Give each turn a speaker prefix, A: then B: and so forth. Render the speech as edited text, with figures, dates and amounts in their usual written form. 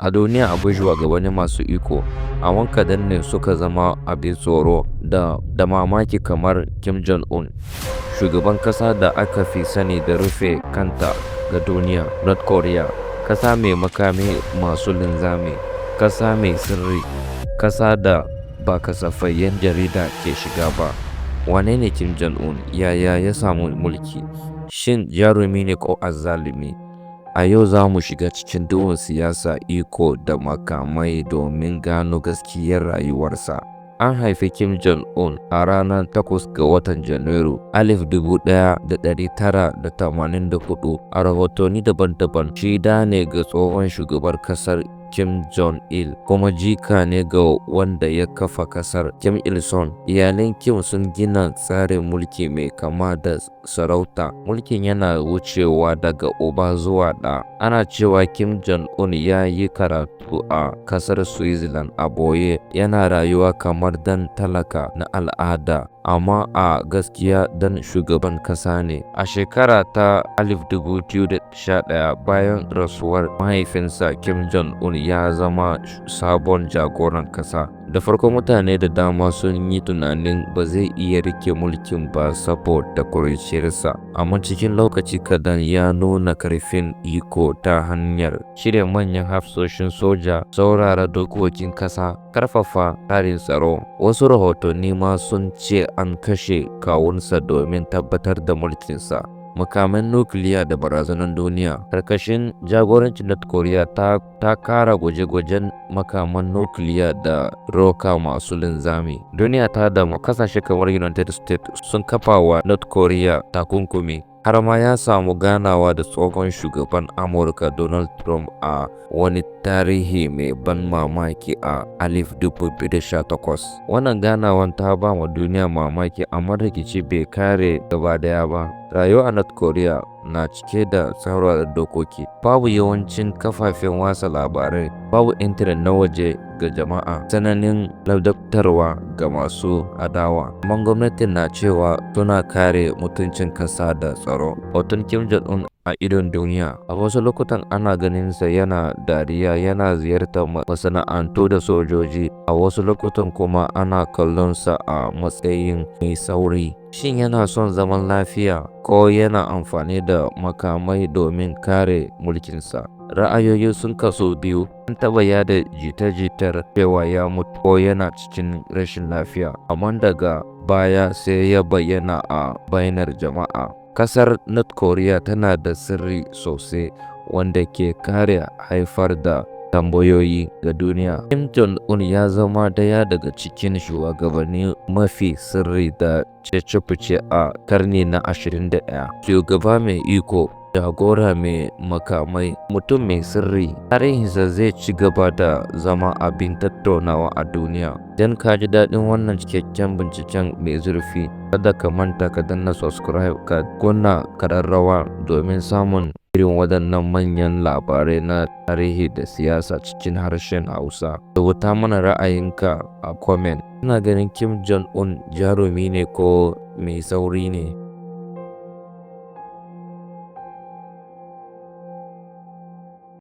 A: A duniya akwai shugabanni masu iko, amma kaɗan ne suka zama abin tsoro da mamaki kamar Kim Jong-un, shugaban ƙasa da aka fi sani da rufe kanta ga duniya. North Korea, ƙasa mai makamai masu linzami, ƙasa mai sirri, ƙasa da ba kasafai 'yan jarida ke shiga ba. Wane ne Kim Jong-un? Yaya ya samu mulki? Shin jarumi ne ko azzalumi? A yau za mu shiga cikin duhun siyasa, iko da makamai domin gano gaskiyar rayuwarsa. An haifi Kim Jong-un a ranar 8 ga watan Janairu 1984. A rahotanni daban-daban, shi ɗa ne ga tsohon shugaban ƙasar Kim Jong-il kuma jika ne ga wanda ya kafa ƙasar, Kim Il-sung. Iyalan Kim sun gina tsarin mulki mai kama da sarauta, mulkin yana wucewa daga uba zuwa ɗa. Ana cewa Kim Jong-un ya yi karatu a ƙasar Switzerland a ɓoye, yana rayuwa kamar ɗan talaka na al'ada, amma a gaskiya ɗan shugaban ƙasa ne. A shekara ta 2011, bayan rasuwar mahaifinsa, Kim Jong-un ya zama sabon jagoran ƙasa. Da farko mutane da dama sun yi tunanin ba zai iya riƙe mulkin ba saboda ƙuruciyarsa, amma cikin lokaci kaɗan ya nuna ƙarfin iko ta hanyar cire manyan hafsoshin soja, tsaurara dokokin ƙasa, ƙarfafa tsarin tsaro. Wasu rahotanni ma sun ce an kashe kawunsa domin tabbatar da mulkinsa. Makaman nukiliya da barazanar duniya. Karkashin jagorancin North Korea ta ƙara gwaje-gwajen makaman nukiliya da roka masu linzami. Duniya ta damu, ƙasashe kamar United States sun kafa wa North Korea takunkumi. Har ma ya samu ganawa da tsohon shugaban Amurka Donald Trump a wani tarihi mai ban mamaki a 2018. Wannan ganawan ta ba wa duniya mamaki, amma rikici bai kare gaba ɗaya ba. Rayuwa a North Korea na cike da tsauraran dokoki. Babu yawancin kafafen watsa labarai, babu intanet na waje ga jama'a, tsananin ladabtarwa ga masu adawa. Amma gwamnatin na cewa suna kare mutuncin ƙasa da tsaro. Hoton Kim Jong-un a idon duniya. A wasu lokutan ana ganinsa yana dariya yana ziyartar masana'antu da sojoji, a wasu lokutan kuma ana kallonsa a matsayin mai sauri. Shin yana son zaman lafiya ko yana amfani da makamai domin kare mulkinsa? Ra'ayoyi sun kasu biyu. An taɓa yada jita-jitar cewa ya mutu ko yana cikin rashin lafiya, amma daga baya sai ya bayyana a bainar jama'a. Ƙasar North Korea tana da sirri sosai wanda ke ƙara haifar da tambayoyi ga duniya. Kim Jong-un ya zama ɗaya daga cikin shugabanni mafi sirri da cece-kuce a ƙarni na 21. Shugaba mai iko, jagora mai makamai, mutum mai sirri, tarihinsa zai ci gaba da zama abin tattaunawa a duniya. Idan ka ji daɗin wannan cikakken binciken mai zurfi, kada ka manta ka danna subscribe ka kunna ƙararrawa domin samun irin waɗannan manyan labarai na tarihi da siyasa cikin harshen Hausa. Rubuta mana ra'ayinka a comment. Kana ganin Kim Jong-un jarumi ne ko mai sauri ne?